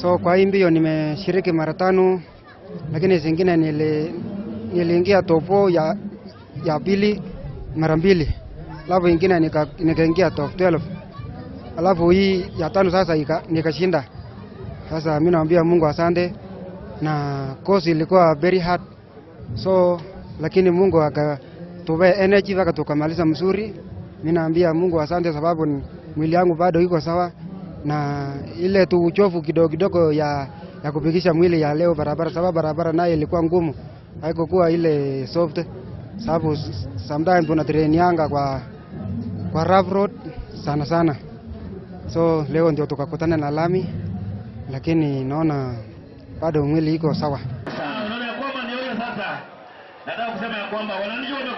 So kwa hii mbio nimeshiriki mara 5, lakini zingine niliingia top 4 ya pili mara 2. Alafu ingine nikaingia top 12. Alafu hii ya 5 sasa nikashinda. Sasa mimi naambia Mungu asante, na course ilikuwa very hard. So lakini Mungu akatupea energy mpaka tukamaliza mzuri. Mimi naambia Mungu asante sababu mwili wangu bado iko sawa, na ile tu uchovu kidogo kidogo ya kupikisha mwili ya leo barabara, sababu barabara naye ilikuwa ngumu, haikuwa ile soft, sababu sometimes tuna train yanga kwa rough road sana sana. So leo ndio tukakutana na lami, lakini naona bado mwili iko sawa. Unaona kwamba ni huyo sasa. Nataka kusema ya kwamba wananchi wamekuja